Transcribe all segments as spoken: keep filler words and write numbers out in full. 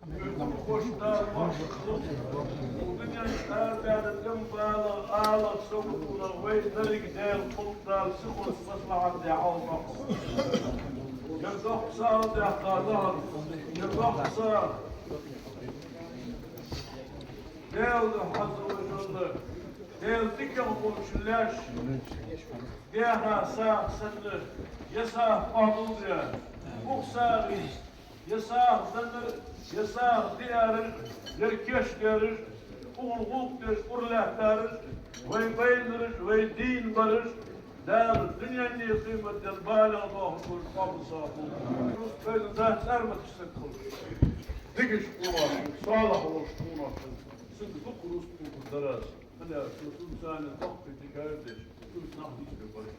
Вай хургхош Дала вахаш, дунен тӀа баьнна тӀем балар, алар, сагӀа тӀера вай деррига Даьла кхоллар, сихонца маслахьат де хьалха. Ер доккха сагӀа даьккха дахар, ер доккха сагӀа. Даьла да хьаза вай жонна, Даьла дикагӀа болча лаьш, дехьа сагӀа санна, ер сагӀа къоабал де, укх сагӀий, ер сагӀа даннар, ер сагӀа диараш, ер кийчдераш, угӀун гӀулакх деш ура лаьттараш, вай байлараш, вай дийна бараш, Дала дунен а къематдийнахьа а балех доахаш болаш къоабал сагӀа хилда. Рузкъа кхайкар дац, цӀарматаш саг хилда. Дикача къонахчун, салахь волча къонахчун, сага дукха рузкъа тохар дар аз. Хьанаьр цу, цунца цхьана доккхий дика а деш, цунца нах дийцар бара.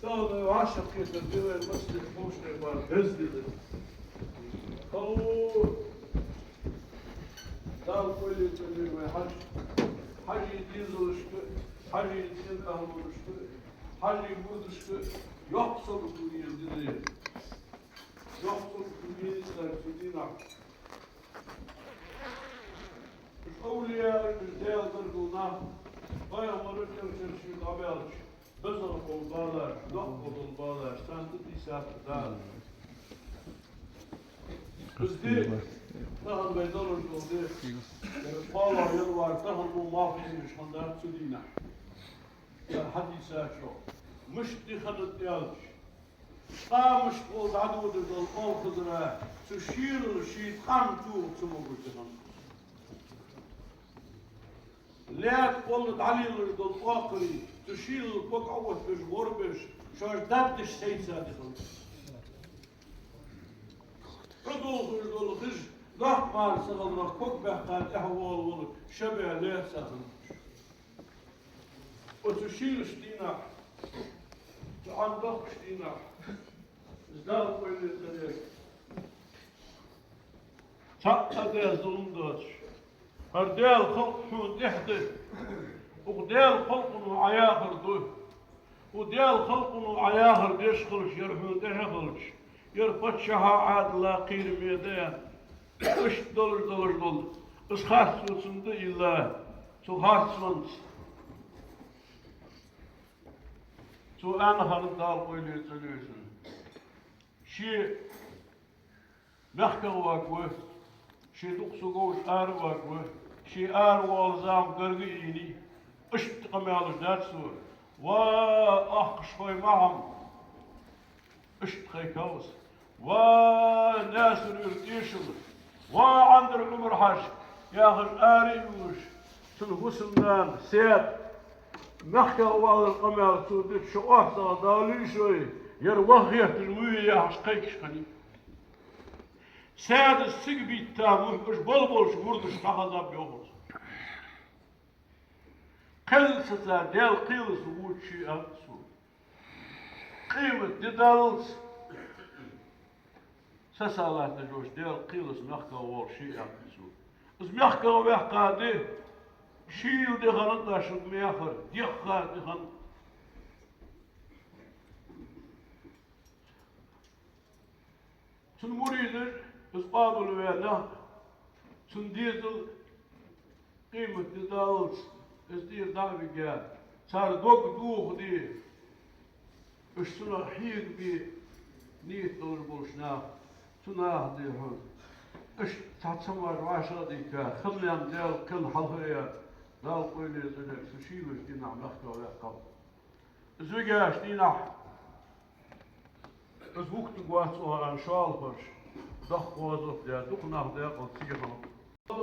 Тахан вай вӀашагӀкхетар дилар, массане а ховш тайпара деза деза. Хало, Дала къайле цӀенйойла вай Хьажа. Хьажий дезалашка, Хьажий цӀен-ахӀлашка, Хьажий мурдашка йоккха сагӀа хургйолаш ди да ер. Йоккха сагӀа хургйолаш ди да ер цу дийнахьа. Уж овлияаш, уж Даьла гаргара нах, пайхамараш, элчанаш шийга дӀабаьлча, безагӀа бола балаш, доккха бола балаш, царна тӀатийсад Дала. Из ди, тахан вай долаш дола ди, кхоалагӀа январь, тахан мо малх хьежаш хиннадац цу дийнахьа. Ер хьадийцачох, мишта ди хиннад аьлча, къамашта гӀолла дӀадодаш дола оалхазара, цу шийлара ший къам тоха ца могаш ди хиннад. Лаьтта гӀолла дӀалелаш дола оакхарий, цу шийлара ког Ӏооттабеш, гӀорбеш, шоаш даддаш сайца ди хиннад. КӀадолхаш дола хиш, нохк мара ца хиларах, ког баьккха тӀехьа воалавала, шабаь лаьца хиннад. Оцу шийлача дийнахьа, цу Ӏан доккхача дийнахьа, из Дала къайле цӀенйойла. Цхьаккха а даь зулам доацаш, хӀара Даьла халкъ хьона тӀехьа да, укх Даьла халкъо Ӏа яхар ду. Укх Даьла халкъо Ӏа яхар деш хилча, ер хьона тӀехьа хилча, ер паччахьа, Ӏаьдала кхераме да аьнна. Иштта долаш, долаш дола из харцо цунна да илла, цу харцонца. Цо аьнна хиннад, Дала къайле цӀенйойла цунна. Ше мехках варгва, ше дукха саг волча ара варгва, ше ара воалла зама гарга а ийна, иштта къамаьлаш даьд цо: «Ва ахкаш хой Махьам», иштта кхайкав из. «Ва Наьсар-Юрта тӀешал, ва Ӏандара Ӏумар-Хьажа», яхаш, ара а юаш, цун хӀусамнана Саьда мехках валара къамаьл цо дича, шо оттагӀа далийша вай, ер ваха гӀерташ ма вий, яхаш кхайкаш хиннай. Саьдас цига битта мухь уж болх болча мурдашка дӀахазаб йоах из. Кхелла саца Даьла кхелаца вувцаш ва из, аьннад цо. Къематди даллалца саца латташ волча Даьла кхелаца мехках воалаш ва из, аьннад цо. Из мехках ваьккха ди шийла ди хиннад, шуга ма яххара, дехха ди хиннад. Цун муридаш, из къоабалваь нах, цун дезал, къематди даллалца из тӀера дӀа а вига, цар дог дохаде, уж цунах хьегабе нийт долаш болча наха, цу наха, дий хьона, иштта цхьа ца мара вӀашагӀдийкка, ханнена Даьла кхел хьалха а яь, Дала къайле цӀенйойла, цу шийлача дийнахьа мехках ваьккхав. Из вигача дийнахьа из вухтаргвац оаха аьнна, шоллагӀча доккха гӀазот даь, дукха нах даькъала цига хиннаб.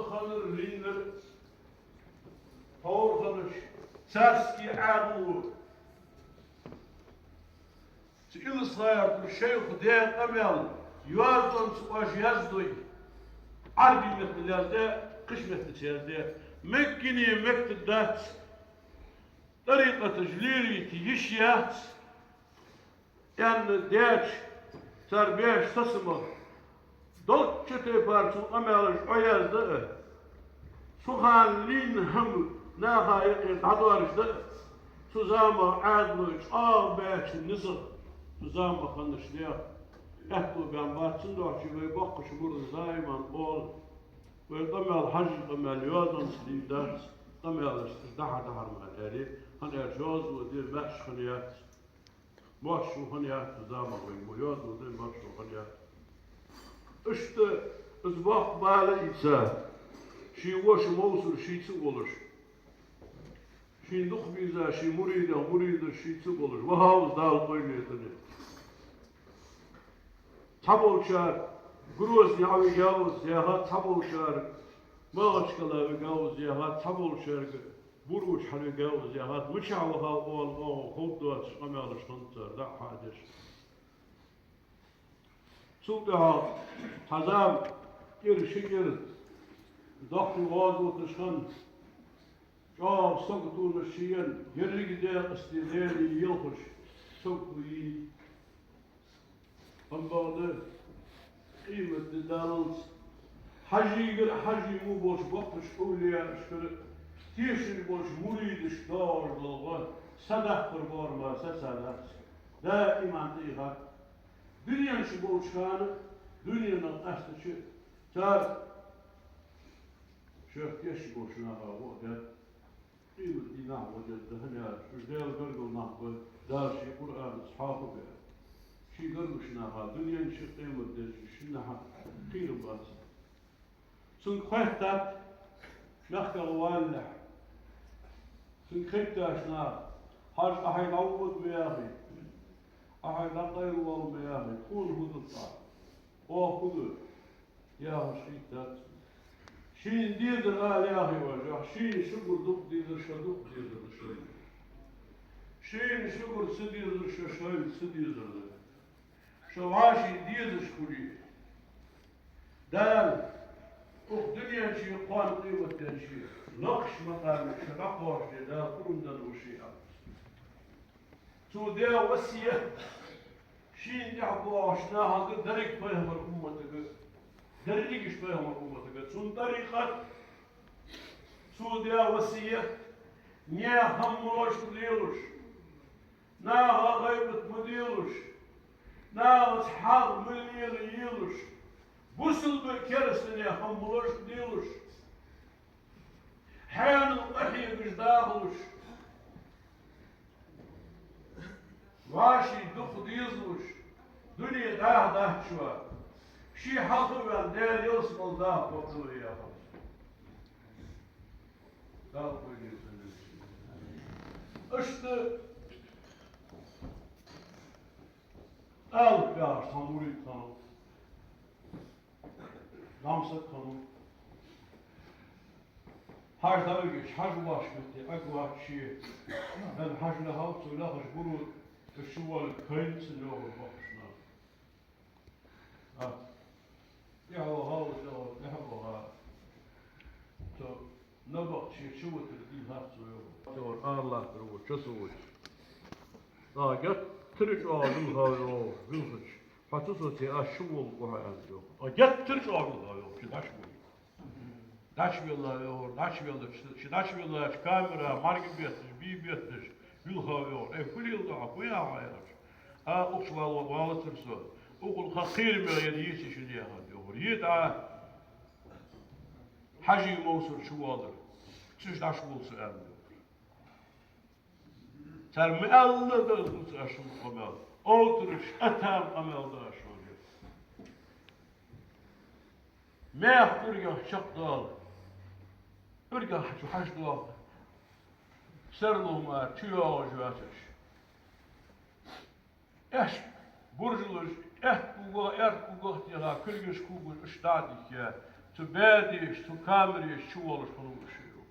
Ханара лийннар тховра хиннача царский Ӏаьдало, цу Илисха-Юртара шайха даь къамаьл йоазонца оаш яздой, Ӏарбий меттала яздаь, кхыча меттаца яздаь, меггене мегаргдац, тӀарикъаташ лелийта йиш яц, аьнна даьча, цар беш сацамах долчча тайпара цун къамаьлаш Ӏояздаь а, цу хана лийнна хӀама наха юкъе дӀадоаржадаь а, цу замах Ӏаьдало чӀоагӀа баьча низагӀа цу замах хиннача наьха Аьттув баьннабац, цудухьа вай боккхача мурдаш даиман оал: вай къамаьл хьажа, къамаьл йоазонца дийдац, къамаьлаш дахьар-дахьар ма аьле, хӀана аьлча йоазув де маьрша хиннаяц. Маьрша хиннаяц из заман вайна, йоазув де маьрша хиннаяц. Иштта из боккха бала ийца, ший воша Мовсар шийца а волаш, шийна дукха веза ший муридех мурдаш шийца а болаш, вахав из Дала къойлетане. Цхьаболчар Грозне хьавигав из яхад, цхьаболчар Махачкала вигав из яхад, цхьаболчарга Буруче хьавигав из яхад, мичахьа вахав оал, оаха ховргдоацаш къамаьлаш хиннад цар дӀа а хьадеш. Цул тӀехьагӀа цхьа зама кӀира, ши кӀира доккхий гӀазоташ хиннад, чӀоагӀа саготонаш шийна, еррига декъаста Даьла елхаш сагота йий. Амма бакъда къематди даллалца хьажийгара хьажий мо болча боккхача овлияашкара тешаш болча муридашка доагӀаш дола гӀо садаккхара боарам сацадац. Даиман тӀехьа Дунен чу болча хана, дуненах къаьстача, цар шоьх тешаш болча наха гӀо а даьд, къематдийнахьа гӀо дергда, хӀана аьлча уж Даьла гаргара нах ба, Дала ший Къуръанаца хьоахабаьб. Ший гаргарча наха дунен чу, къематдийнахьа шиннахьа кхерам бац. Цунга хоаттад мехках валалехь цунга хетташ наха: «Хьажа, Ӏа хьай дӀавода ма яхий, Ӏа хьай дӀакъайлавала ма яхий, тхона фу ду тӀаккха? Оаха фу ду?» — яхаш хеттад цунга. «Шийна дезар ала яхий оаш, шийна шугара дукха дезар, шоана дукха дезар да шоана. Шийна шугара ца дезар, шоана ца дезар да. Шо вӀаший дезаш хуле, Дала укх дунен чу, кхоана къематден чу лакхача макъаме шо дӀакхоачашде Дала пурам денна ва ший Ӏабдус». Цо даь васкет шийна тӀехьа боагӀача нахага, деррига пайхамара умматага, дерригача пайхамара умматага цун тӀарикъат. Цо даь васкет: наьха хӀама молаш ма лелаш, наха гӀийбат ма делаш, нахаца хьагӀ ма лелаелаш, бусалба, кераста наьха хӀама молаш ма делаш, хьанал къахьегаш дахалаш, вӀаший дукха дезалуш, дуне даха даьча, ше хьалха а ваьнна, Даьла ялсмала даха бакъдале яхаш. Дала къойле ца луш. Иштта Алап яхаш цхьа мурид хиннав, зӀамсаг хиннав. Хьажа дӀавигача, хьажа воашшехь, Ӏергвоацаш, хьажа лаьхав, цо лаьхача буро, из чувоаллалца кхайна цунна йоагӀар боккхийча наха. А, тӀехьа вахав из, йоагӀар, тӀехьа ваха. Цо набахташ чувитар дийхад цо, йоагӀар. Цо аралаттар ва, чу со вуч. А, геттара чӀоагӀа вилхав, йоагӀар, вилхача. Хьо цу соце аз чуволларгва хьо, аьннад, йоагӀар. А, геттара чӀоагӀа вилхав, йоагӀар, ше дӀачуволла. ДӀачувеллав, йоагӀар, дӀачувеллача, ше дӀачувеллача камера мӀарга бетташ, бий бетташ, вилхав, йоагӀар. Ай, фу леладу Ӏа, фу яхав Ӏа, аьлча. А, укх чу вала-, валацар со. Укхул ха кхераме яр, йийца шийна, яхад, йоагӀар. Йийта Ӏа. Хьажий Мовсар чувоалар. Цу чу дӀачуволла со, аьннад, йоагӀар. Цар ма аьлла да из, ца аьлча къамаьл. Овтараш, а, тӀатам къамаьл да шоана. Мехка кӀуьргех чакхдоал. КӀуьргех чу хьажа доагӀа. Серло мара чуйоагӀаш йоацаш, аьшка буржалаш аьтта кугах, аьрда кугах теха, кулгаш, кугаш иштта дӀа а дихья, цу баьдеш, цу камераш чувоалаш хиннав уж, йоагӀар.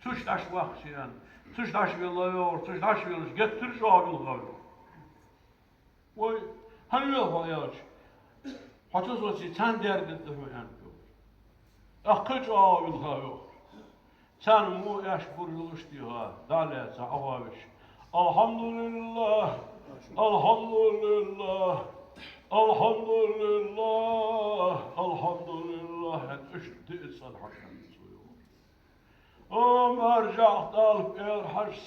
Цу чу дӀачувахача, аьнна, цу чу дӀачувеллав, йоагӀар, цу чу дӀачувеллача геттара чӀоагӀа вилхав, йоагӀар. Вай, хӀана вилхав, аьлча, хьо цу соце царна дерг дергда хьона, аьннад, йоагӀар. ТӀаккха чӀоагӀа вилхав, йоагӀар. Царна мо аьшка буржалаш теха, дӀа а лаьца, Ӏоховша: «الحمد لله، الحمد لله، الحمد لله، الحمد لله», — аьнна, иштта диъ цӀен хьакхаьчад цо, йоагӀар. О, маржахь Далла, аьлар Хьажас,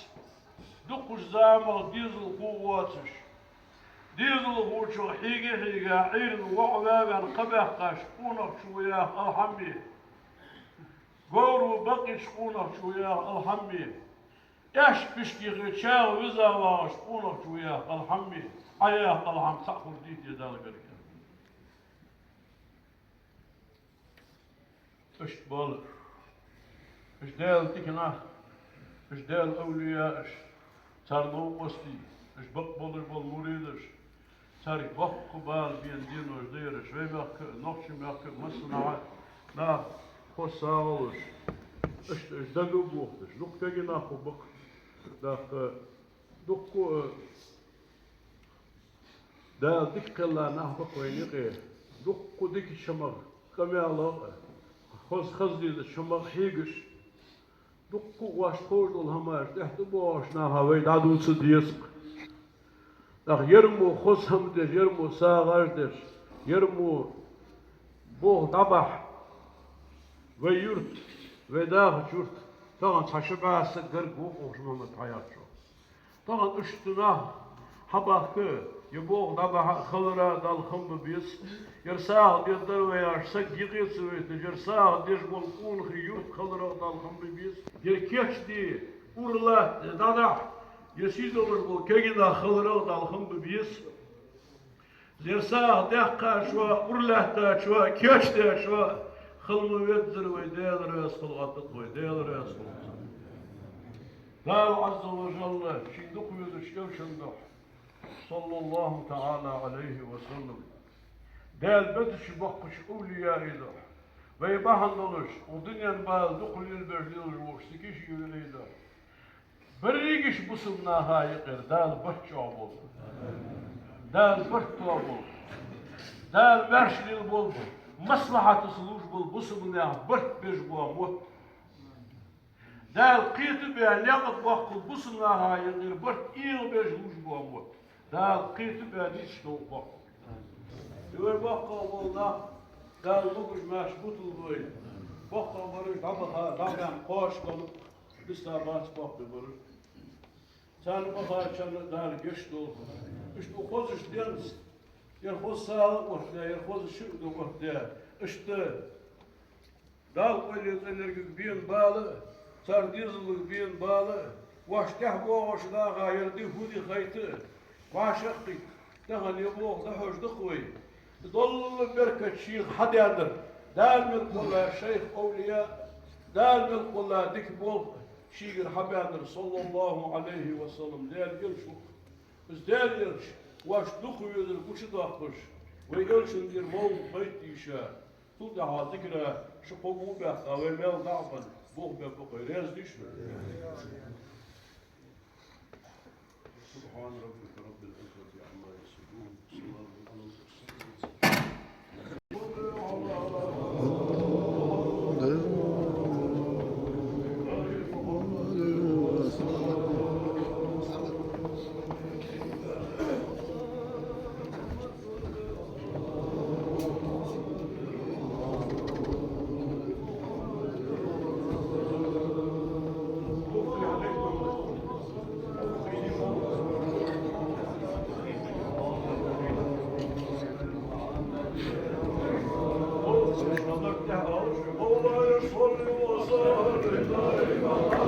дукхача замах дезалхо воацаш, Дезалхочох хьийга-хьийга Ӏуйрийна воӀ ваь-ваьнна кхаъ баьккхача къонахчо ва яха алхьам бе. Говро бакъийча къонахчо ва яха алхьам бе. Аьшка-пишка яхе чагӀа виза вагӀача къонахчо ва яха алхьам бе. Ӏа яха алхьам цхьаъ хургдий те Далла гарга? Иштта бола уж Даьла дика нах, уж Даьла овлияаш, цар новкъостий, уж бакъболаш бола муридаш, царга боккха бала бена денош да ераш, вай мехка а, нохчий мехка а массанахьа нах хоза сагӀа луш, иштта уж дага а бохадеш, дукха кегий нах ба-кх, тӀаккха дукха а Дала дика кхелла нах ба-кх вайна юкъе. Дукха дикача шамах, къамаьлах а, хоза хаза дезача шамах хьегаш, дукха а вайна ховш дола хӀамаш тӀехьа тӀабоагӀаш наха вай дӀадувца деза-кх. ТӀаккха ер мо хоза хӀама деш, ер мо сагӀаш деш, ер мо болх дӀабахьа вай юрта, вай дахача юрта тахан цхьа ши бӀаь саг гарга ва-кх укх Мухьаммад-Хьаятчох. Тахан иштта нах хьабахка, ер болх дӀабахьа а, хилара а Далла хам бе беза. Ер сагӀа дергдар вай яхаш саг юкъе ца вайташ, ер сагӀа деш бола къонахий юрт хиларах Далла хам бе беза. Ер кийчде, ура латта дӀадахьа, ер сийдолаш бола кегий нах хиларах Далла хам бе беза. Ер сагӀа даьккхачоа, ура лаьттачоа, кийчдечоа хила ма веззара вай, Даьла раьза хилва, аттат вай, Даьла раьза хилва. Дала Ӏазза ва Жалла ший дукха везача элчан духьа, саллаллахӀу таӀала Ӏалайхи ва саллам, Даьла безача боккхача овлияий духьа, вай бахьан долаш укх дунен бала дукха лелабеш лелаш волча сага ший веней духьа, берригача бусалба наха юкъера Дала барт чӀоагӀа болба. Дала барт тоаболба. Дала маьрша лелаболба. Маслахьатаца лувш бола бусалба наьха барт беш бола мотт. Дала кхета баь, наькъа тӀа боккхача бусалба наха юкъера барт эгӀабеш лувш бола мотт. Дала кхета баь, нийсача новкъа боккхийла. Вай боккхагӀа бола нах, Дала могаш-маьрша буталба вай. БоккхагӀбараш дӀабаха, дӀабаьнна кхоачаш хиннаб, биста бац боккхийбараш. Царна бахачарна Дала гешт долда. Иштта укх хозача денца ер хоза сагӀа а оттадаь, ер хоза шиъ а оттадаь, иштта Дала къайле цӀенергага бена бала а, цар дезалга бена бала а, вайна тӀехьа боагӀача наха ер ди фу да хайта а, вӀашагӀкхийтта, тахан ер болх дӀахьош да-кх вай. Долла беркат шийга хьаденнар, Дала мел кхолла шайх-овлияъ, Дала мел кхолла дика болх шийгара хьабаьннар, саллаллахӀу Ӏалайхи ва саллам, Даьла элча ва-кх. Из Даьла элча вайна дукха везар гучадоаккхаш, вай элчан тӀера мовлад гӀайттийша, цул тӀехьагӀа зикара ши-кхо букъ баьккха, вай мел дӀа а бенна, болх бергба-кх вай. Раьза дий шо? سبحان ربك رب العزة عما يصفون. وسلام على المرسلين.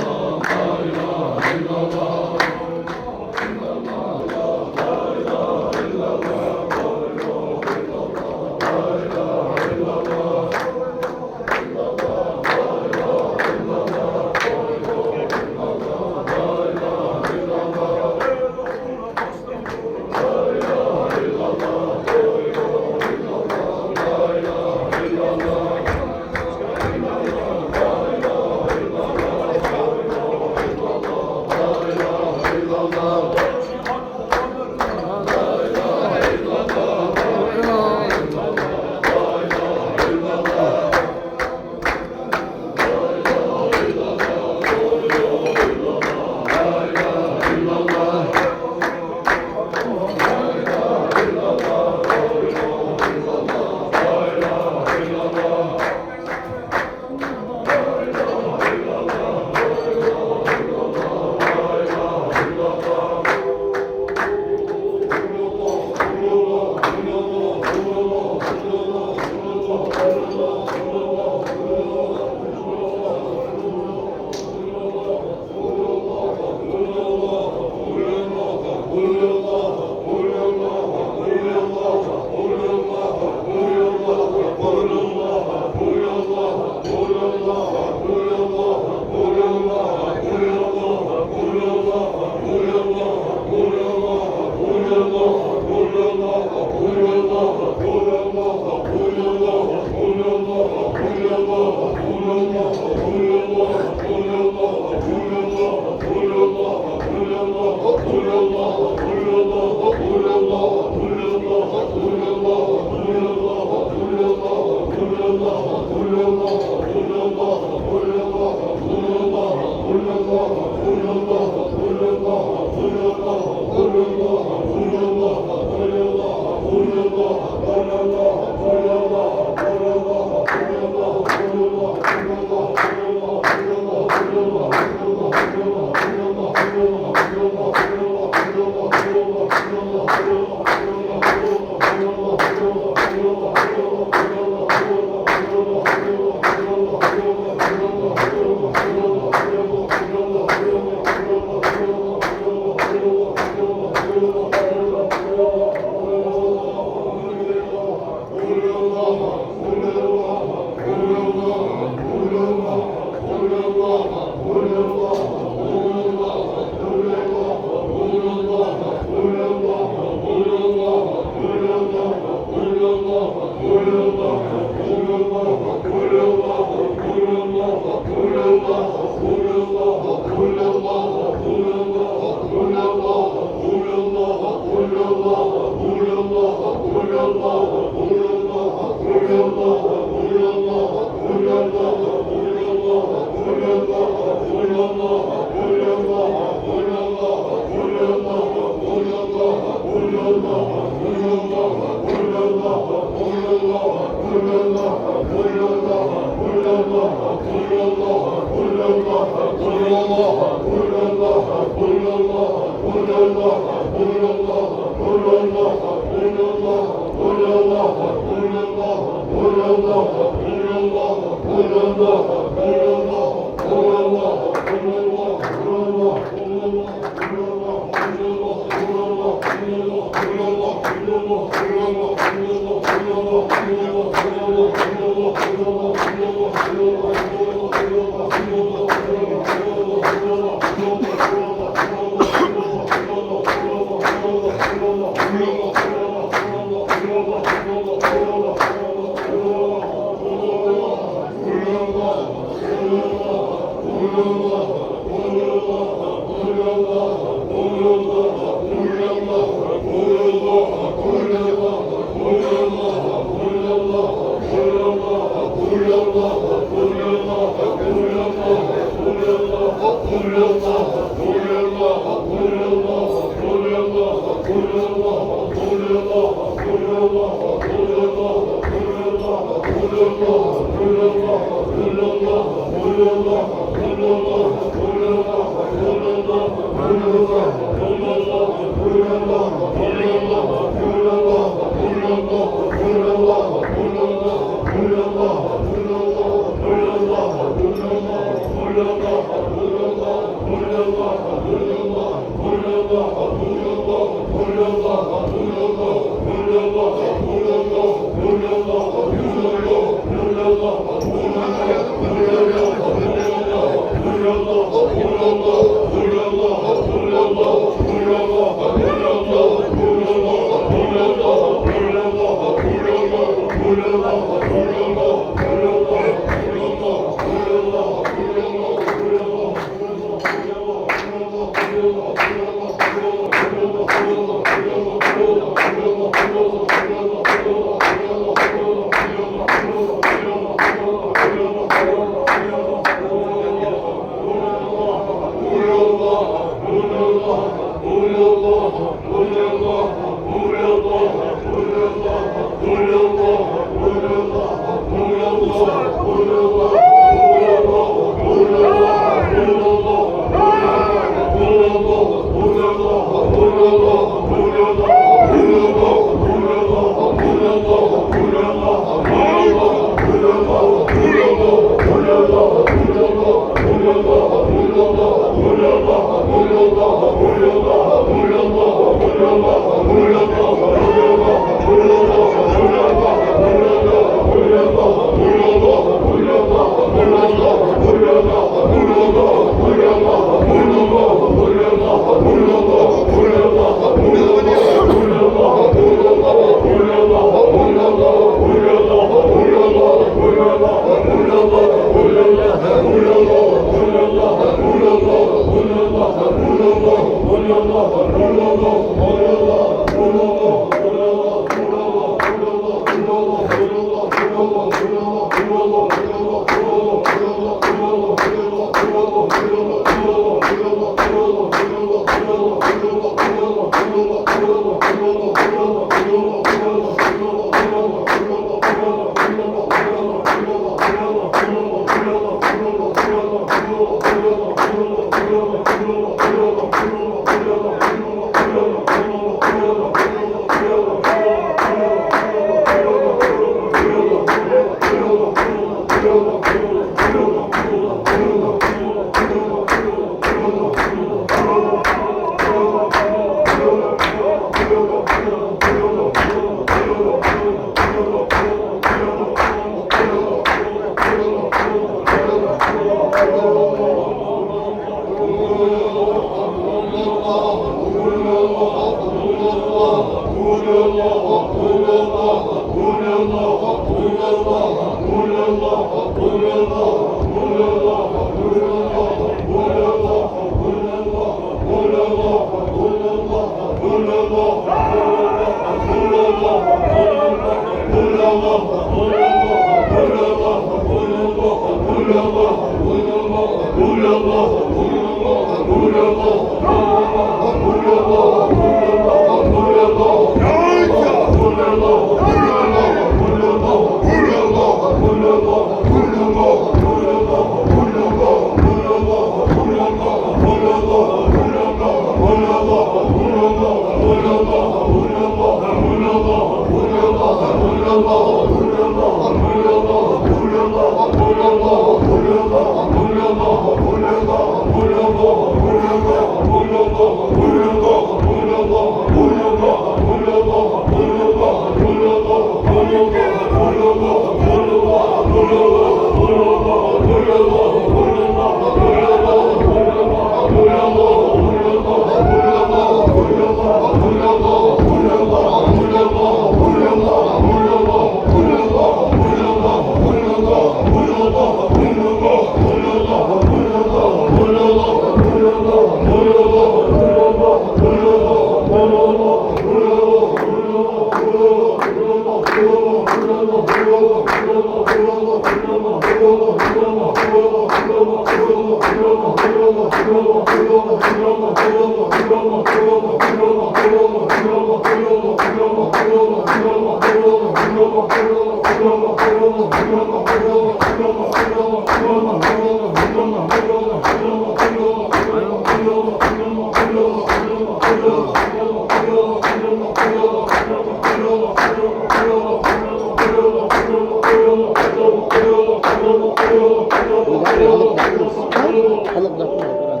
Хьалакъ даккха Къуръан.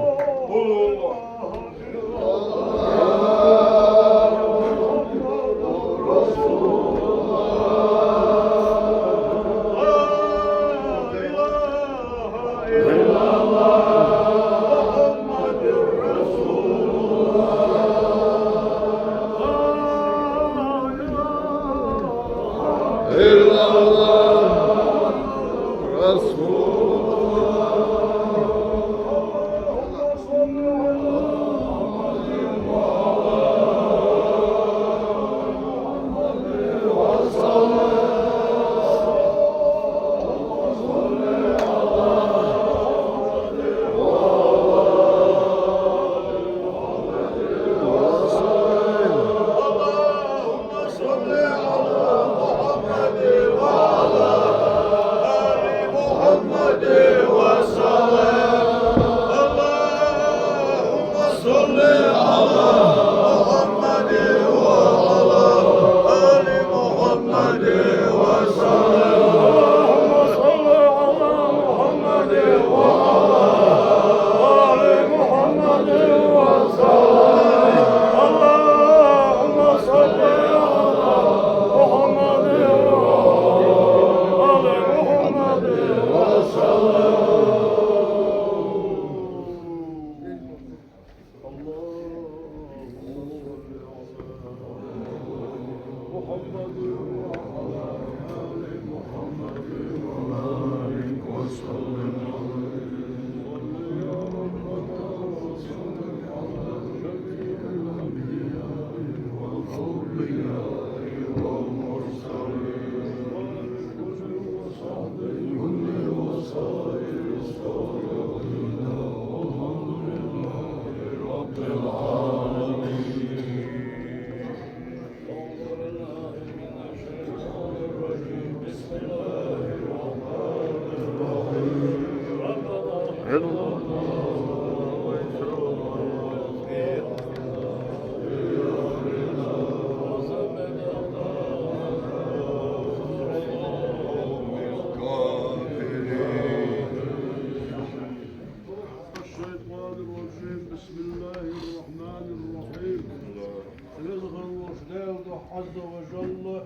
الشيطان الرجيم. بسم الله الرحمن الرحيم. Веза хинна волча Даьла духьа, عز وجل.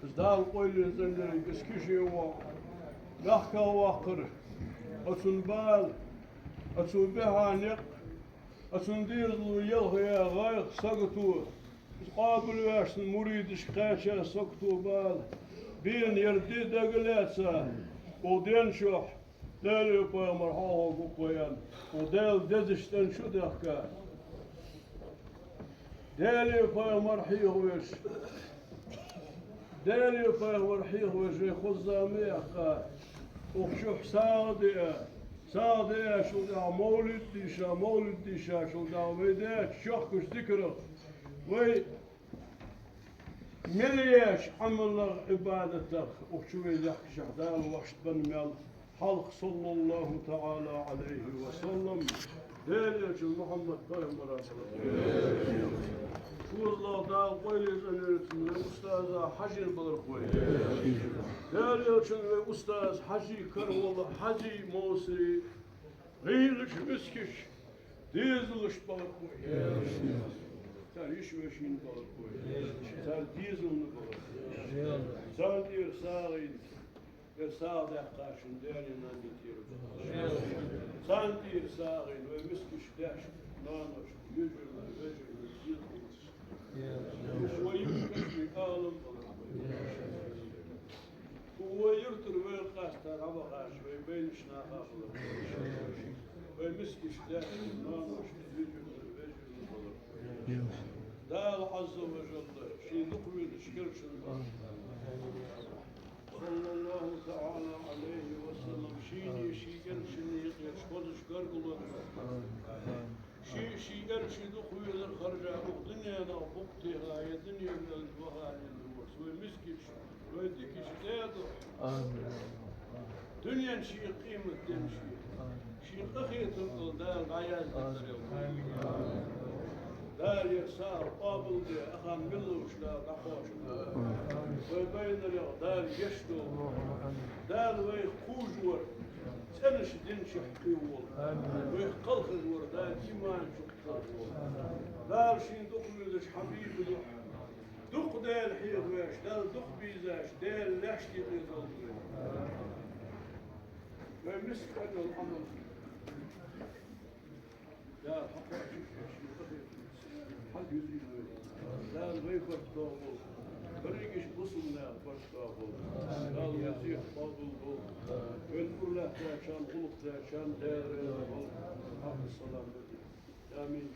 Из Дала къайле цӀенъяр, из кхы ше воӀ мехках ваккхар, а цун бала, а цо бихьа никъ, а цун дезало ялх я гӀайгӀа сагото, из къоабалваьча цун муридашка кхаьча сагото, бала, бена ер ди дагалаьца, укх ден чухь Даьлеи пайхамареи хьоахавергва-кх вай аьнна, укх Даьла дезача цӀен чу а даьхка, Даьлеи пайхамареи хьоахавеш, Даьлеи пайхамареи хьоахавеш вай хоза зама яьккха, укх чухь сагӀа диа, сагӀа диачул тӀехьагӀа мовлид дийша, мовлид дийшачул тӀехьагӀа вай даьча чехкача зикарах, вай мел еча Ӏамалах, Ӏибадатах укх чу вай лехкача Дала вӀаштӀехьабенна мел хьалха, صلى الله تعالى عليه وسلم, Даьла Элчан Мухьаммад пайхамара балар. ШозлагӀа, Дала къайле цӀенъяр, вай устаза Хьажийна балар-кх вай. Даьла Элчан вай устаза Хьажий кара вола Хьажий Мовсаре гӀийлача мискача дезалашта балар-кх вай. Цар йиша-вешийна балар-кх вай. Цар дезалашта балар-кх вай. Царна тӀера сагӀийна, ер сагӀа даьккхачун даьна-нанна тӀера балар. Царна тӀера сагӀийна, вай мискача даьшта, ноаношта, йижарашта, вежарашта, дезалашта. Вай юкъе Ӏалам балар-кх вай. Вай юртара вайх къаьстта дӀабахача вай байначоа наха балар-кх вай. Вай мискача даьшта, ноаношта, йижарашта, вежарашта балар-кх вай. Дала, عز وجل, ший дукхавезача керлачунна балар. صلى الله تعالى عليه وسلم, шийна, ший керлачунна юкъе хозача гаргало балар-кх вай. Ший, ший кӀаьнка ший дукхавезар хержа, укх дуненах букъ техе, ер дуне мел ваха аьнна вар, вай мискача, вай дикача даь духьа. Амин. Дунен ший къематден ший, ший къахетам дола Дала дӀаяздийтар. Амин. Дала ер сагӀа къоабалде, укханна мел ловш Дала дӀакхоачалда. Амин. Вай байнарех Дала гешт долда. Амин. Дала вайх кхувш вар цӀенача дина чу кхийна вола. Амин. Вайх кхалхаш вар Дала иман чу Дала шийна дукхавезача хьабиба духьа, дукха Даьла хьехавеш, Далла дукха безаш, Даьла лаьшта юкъе долда вай. Вай мискача кӀаьнка дола Ӏамал Дала хьакхоачийта, ший къахетамца хьалъюзийла вай. Дала вай барт тоаболба, берригача бусалба наьха барт тоаболба. Дала вай зехьа къоабалдолда. Вайна ура лаьттачарна, гӀулакх дечарна Даьла раьза хилва. Хьафиза салам. Амин.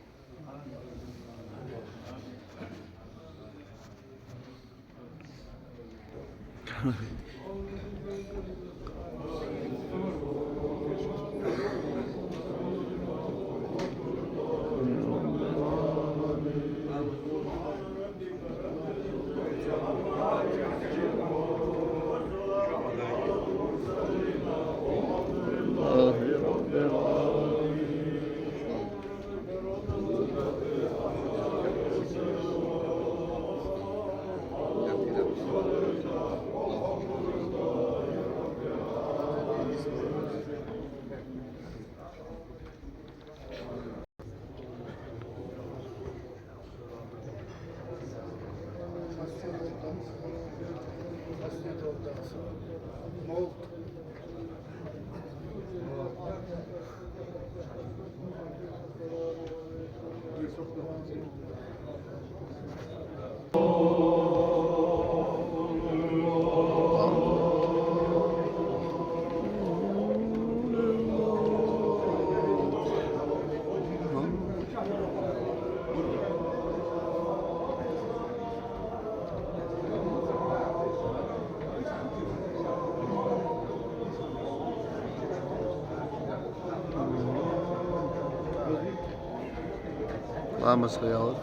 Ламаз хьаяьлар.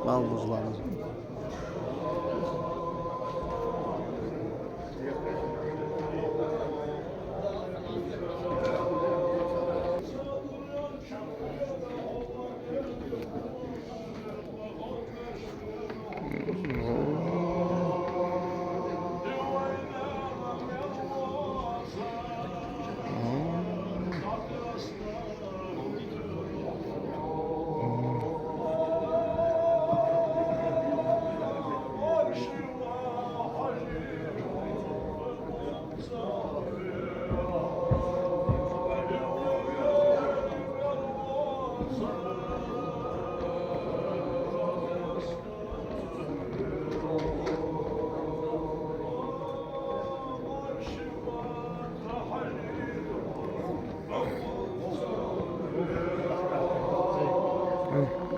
Малхбуза ламаз.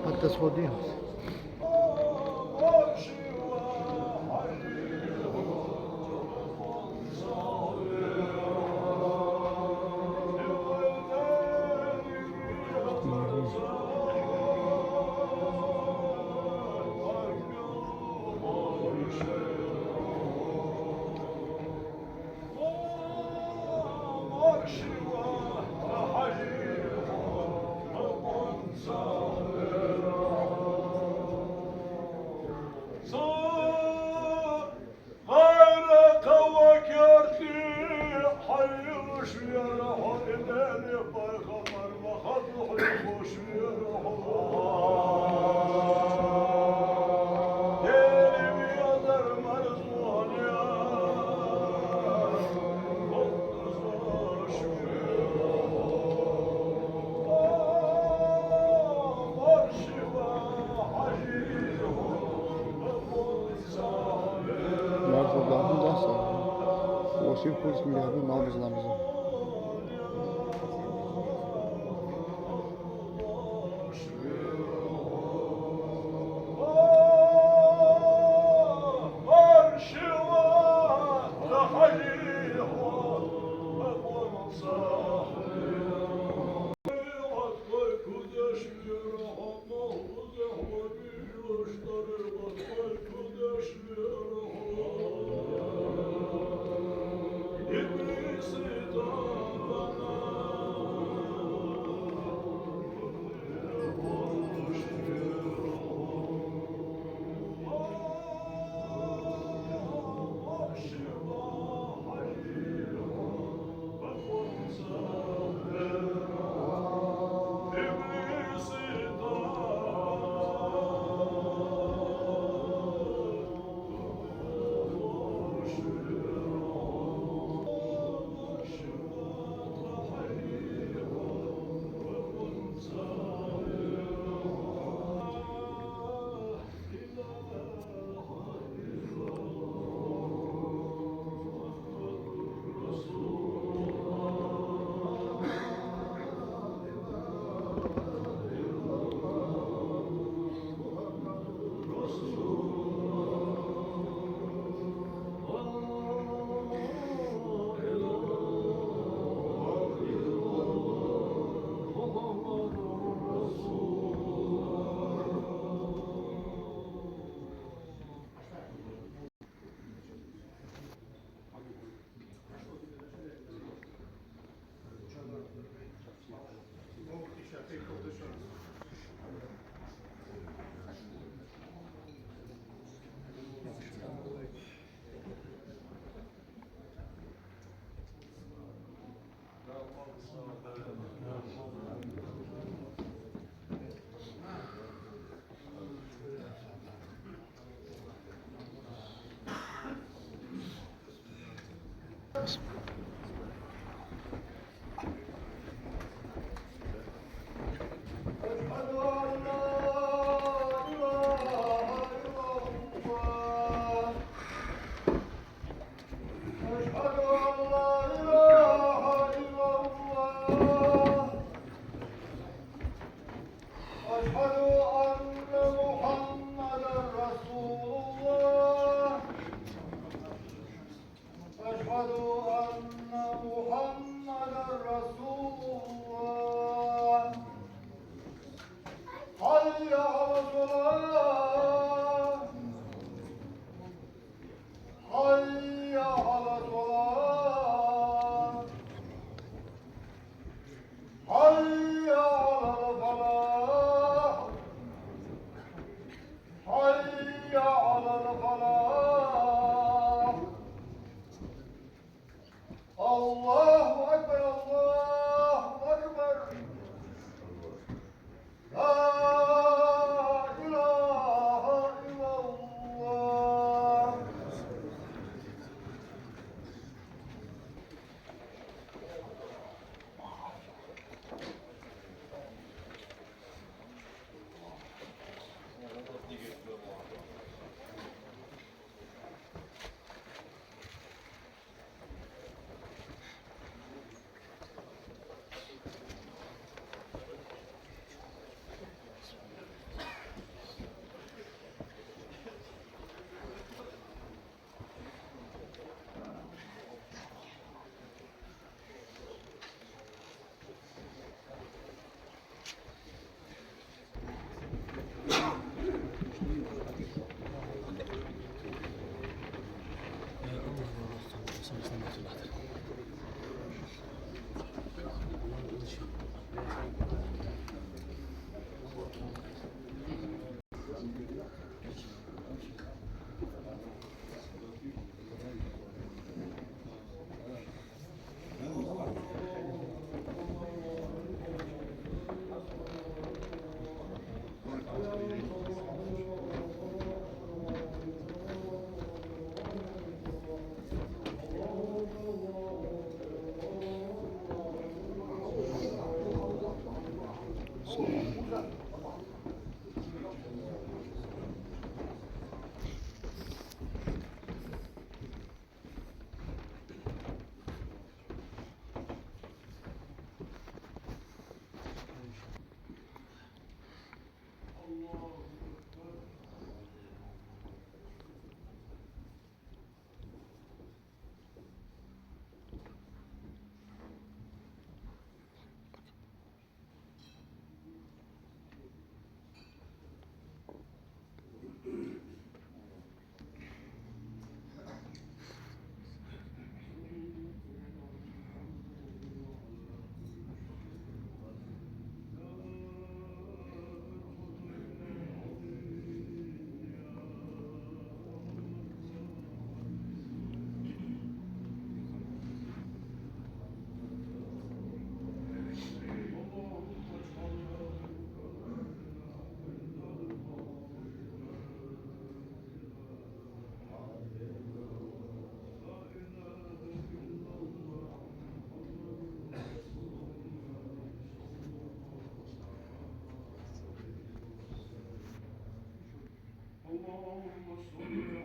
Хьатта сходи. Маршо дахьа даса. Вошин курс миллиард малхбуза ламаза. أشهد أن لا إله إلا الله. أشهد أن محمدا رسول الله. أشهد أن اللهم صل